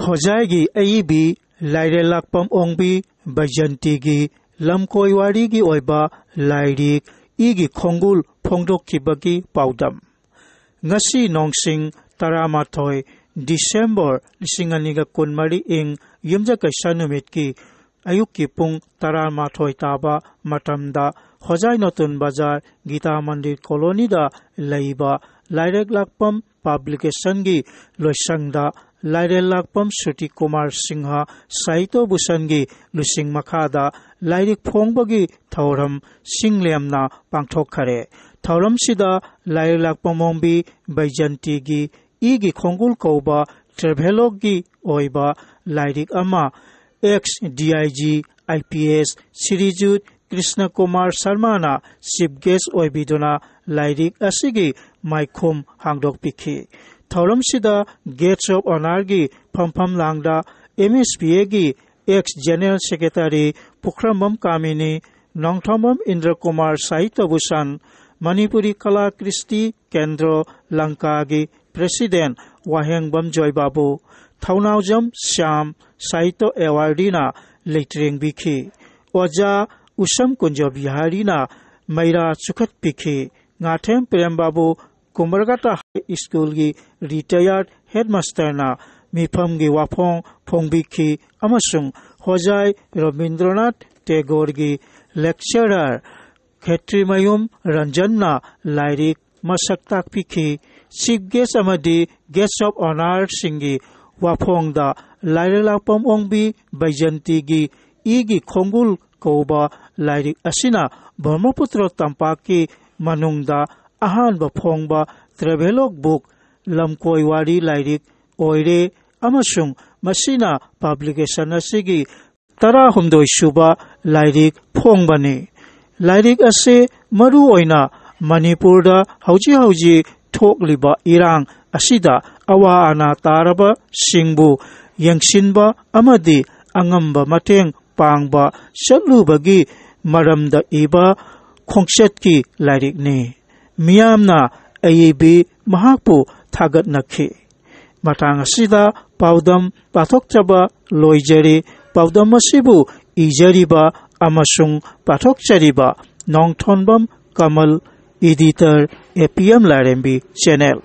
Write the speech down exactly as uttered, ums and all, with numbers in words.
ꯍꯣꯖꯥꯏꯒꯤ ꯑꯏꯕꯤ ꯂꯥꯏꯔꯦꯜꯂꯥꯛꯄꯝ ꯑꯣꯡꯕꯤ ꯕꯩꯖꯟꯇꯤꯒꯤ ꯂꯝꯀꯣꯏ ꯋꯥꯔꯤꯒꯤ ꯑꯣꯏꯕ ꯂꯥꯏꯔꯤꯛ ꯏꯒꯤ ꯈꯣꯡꯒꯨꯜ ꯐꯣꯡꯗꯣꯛꯈꯤꯕꯒꯤ ꯄꯥꯎꯗꯝ꯫ ꯉꯁꯤ ꯅꯣꯡꯁꯤꯡ ꯇꯔꯥꯃꯥꯊꯣꯏ ꯗꯤꯁꯦꯝꯕꯔ ꯂꯤꯁꯤꯡ ꯑꯅꯤꯒ ꯀꯨꯟꯃꯔꯤ ꯏꯪ ꯌꯨꯝꯖꯀꯩꯁꯥ ꯅꯨꯃꯤꯠꯀꯤ ꯑꯌꯨꯛꯀꯤ ꯄꯨꯡ ꯇꯔꯥꯃꯥꯊꯣꯏ ꯇꯥꯕ ꯃꯇꯝꯗ ꯍꯣꯖꯥꯏ ꯅꯣꯇꯨꯟ ꯕꯖꯥꯔ ꯒꯤꯇꯥ ꯃꯟꯗꯤꯔ ꯀꯣꯂꯣꯅꯤꯗ ꯂꯩꯕ ꯂꯥꯏꯔꯦꯛꯂꯥꯛꯄꯝ ꯄꯕ꯭ꯂꯤꯀꯦꯁꯟꯒꯤ ꯂꯣꯏꯁꯪꯗ ꯂꯥꯏꯔꯦꯜꯂꯥꯛꯄꯝ ꯁꯨꯇꯤ ꯀꯨꯃꯥꯔ ꯁꯤꯡꯍ ꯁꯥꯍꯤꯇ꯭ꯌ ꯚꯨꯁꯟꯒꯤ ꯂꯨꯆꯤꯡ ꯃꯈꯥꯗ ꯂꯥꯏꯔꯤꯛ ꯐꯣꯡꯕꯒꯤ ꯊꯧꯔꯝ ꯁꯤꯡꯂꯦꯝꯅ ꯄꯥꯡꯊꯣꯛꯈꯔꯦ꯫ ꯊꯧꯔꯝꯁꯤꯗ ꯂꯥꯏꯔꯦꯜꯂꯥꯛꯄꯝ ꯑꯣꯡꯕꯤ ꯕꯩꯖꯟꯇꯤꯒꯤ ꯏꯒꯤ ꯈꯣꯡꯒꯨꯜ ꯀꯧꯕ ꯇ꯭ꯔꯦꯚꯦꯂꯣꯒꯀꯤ ꯑꯣꯏꯕ ꯂꯥꯏꯔꯤꯛ ꯑꯃ ex D I G I P S Srijut Krishna Kumar ꯁꯔꯃꯅ ꯆꯤꯐ ꯒꯦꯁ ꯑꯣꯏꯕꯤꯗꯨꯅ ꯂꯥꯏꯔꯤꯛ ꯑꯁꯤꯒꯤ ꯃꯥꯏꯈꯨꯝ ꯍꯥꯡꯗꯣꯛꯄꯤꯈꯤ꯫ ꯊꯧꯔꯝꯁꯤꯗ ꯒꯦꯁ ꯑꯣꯐ ꯑꯣꯅꯔꯒꯤ ꯐꯝꯐꯝ ꯂꯥꯡꯗ ꯑꯦꯝ ꯑꯦꯁ ꯄꯤ ꯑꯦꯒꯤ ex general secretary Pukhrambam Kamini, Nongthombam Indra Kumar Sahitya Bhushan, Manipuri Kala Kristi ꯀꯦꯟꯗ꯭ꯔꯣ ꯂꯪꯀꯥꯒꯤ president ꯋꯥꯍꯦꯡꯕꯝ ꯖꯣꯏꯕꯥꯕꯨ, ꯊꯧꯅꯥꯎꯖꯝ ꯁ꯭ꯌꯥꯝ ꯁꯥꯍꯤꯇ꯭ꯌ ꯑꯦꯋꯥꯔꯗꯤꯅ ꯂꯩꯇ꯭ꯔꯦꯡꯕꯤꯈꯤ꯫ ꯑꯣꯖꯥ ꯎꯁꯝ ꯀꯨꯟꯖ ꯕꯤꯍꯥꯔꯤꯅ ꯃꯩꯔꯥ ꯆꯨꯈꯠꯄꯤꯈꯤ꯫ ꯉꯥꯊꯦꯝ ꯄ꯭ꯔꯦꯝꯕꯥꯕꯨ ꯀꯨꯃꯔꯒꯇ ꯍꯥꯏ ꯁ꯭ꯀꯨꯜꯒꯤ ꯔꯤꯇꯥꯌꯔꯗ ꯍꯦꯗꯃꯥꯁꯇꯔꯅ ꯃꯤꯐꯝꯒꯤ ꯋꯥꯐꯣꯡ ꯐꯣꯡꯕꯤꯈꯤ ꯑꯃꯁꯨꯡ ꯍꯣꯖꯥꯏ ꯔꯕꯤꯟꯗ꯭ꯔꯅꯥꯊ ꯇꯦꯒꯣꯔꯒꯤ ꯂꯦꯛꯆꯔꯔ ꯈꯦꯇ꯭ꯔꯤꯃꯌꯨꯝ ꯔꯟꯖꯟꯅ ꯂꯥꯏꯔꯤꯛ ꯃꯁꯛ ꯇꯥꯛꯄꯤꯈꯤ꯫ ꯆꯤꯐ ꯒꯦꯁ ꯑꯃꯗꯤ ꯒꯦꯁ ꯑꯣꯐ ꯑꯣꯅꯔꯁꯤꯡꯒꯤ ꯋꯥꯐꯣꯡꯗ ꯂꯥꯏꯔꯦꯜꯂꯥꯛꯄꯝ ꯑꯣꯡꯕꯤ ꯕꯩꯖꯟꯇꯤꯒꯤ ꯏꯒꯤ ꯈꯣꯡꯒꯨꯜ ꯀꯧꯕ ꯂꯥꯏꯔꯤꯛ ꯑꯁꯤꯅ ꯕ꯭ꯔꯍ꯭ꯃꯄꯨꯇ꯭ꯔ ꯇꯝꯄꯥꯛꯀꯤ ꯃꯅꯨꯡꯗ ꯑꯍꯥꯟꯕ ꯐꯣꯡꯕ ꯇ꯭ꯔꯦꯚꯦꯂꯣꯒ ꯕꯨꯛ, ꯂꯝꯀꯣꯏ ꯋꯥꯔꯤ ꯂꯥꯏꯔꯤꯛ ꯑꯣꯏꯔꯦ ꯑꯃꯁꯨꯡ ꯃꯁꯤꯅ ꯄꯕ꯭ꯂꯤꯀꯦꯁꯟ ꯑꯁꯤꯒꯤ ꯇꯔꯥꯍꯨꯝꯗꯣꯏ ꯁꯨꯕ ꯂꯥꯏꯔꯤꯛ ꯐꯣꯡꯕꯅꯤ꯫ ꯂꯥꯏꯔꯤꯛ ꯑꯁꯤ ꯃꯔꯨ ꯑꯣꯏꯅ ꯃꯅꯤꯄꯨꯔꯗ ꯍꯧꯖꯤꯛ ꯍꯧꯖꯤꯛ ꯊꯣꯛꯂꯤꯕ ꯏꯔꯥꯡ ꯑꯁꯤꯗ ꯑꯋꯥ ꯑꯅꯥ ꯇꯥꯔꯕꯁꯤꯡꯕꯨ ꯌꯦꯡꯁꯤꯟꯕ ꯑꯃꯗꯤ ꯑꯉꯝꯕ ꯃꯇꯦꯡ ꯄꯥꯡꯕ ꯆꯠꯂꯨꯕꯒꯤ ꯃꯔꯝꯗ ꯏꯕ ꯈꯣꯡꯆꯠꯀꯤ ꯂꯥꯏꯔꯤꯛꯅꯤ꯫ ꯃꯤꯌꯥꯝꯅ ꯑꯏꯕꯤ ꯃꯍꯥꯛꯄꯨ ꯊꯥꯒꯠꯅꯈꯤ꯫ ꯃꯇꯥꯡ ꯑꯁꯤꯗ ꯄꯥꯎꯗꯝ ꯄꯥꯊꯣꯛꯆꯕ ꯂꯣꯏꯖꯔꯤ꯫ ꯄꯥꯎꯗꯝ ꯑꯁꯤꯕꯨ ꯏꯖꯔꯤꯕ ꯑꯃꯁꯨꯡ ꯄꯥꯊꯣꯛꯆꯔꯤꯕ ꯅꯣꯡꯊꯣꯟꯕꯝ ꯀꯃꯜ, editor, A P M ꯂꯥꯏꯔꯦꯝꯕꯤ channel꯫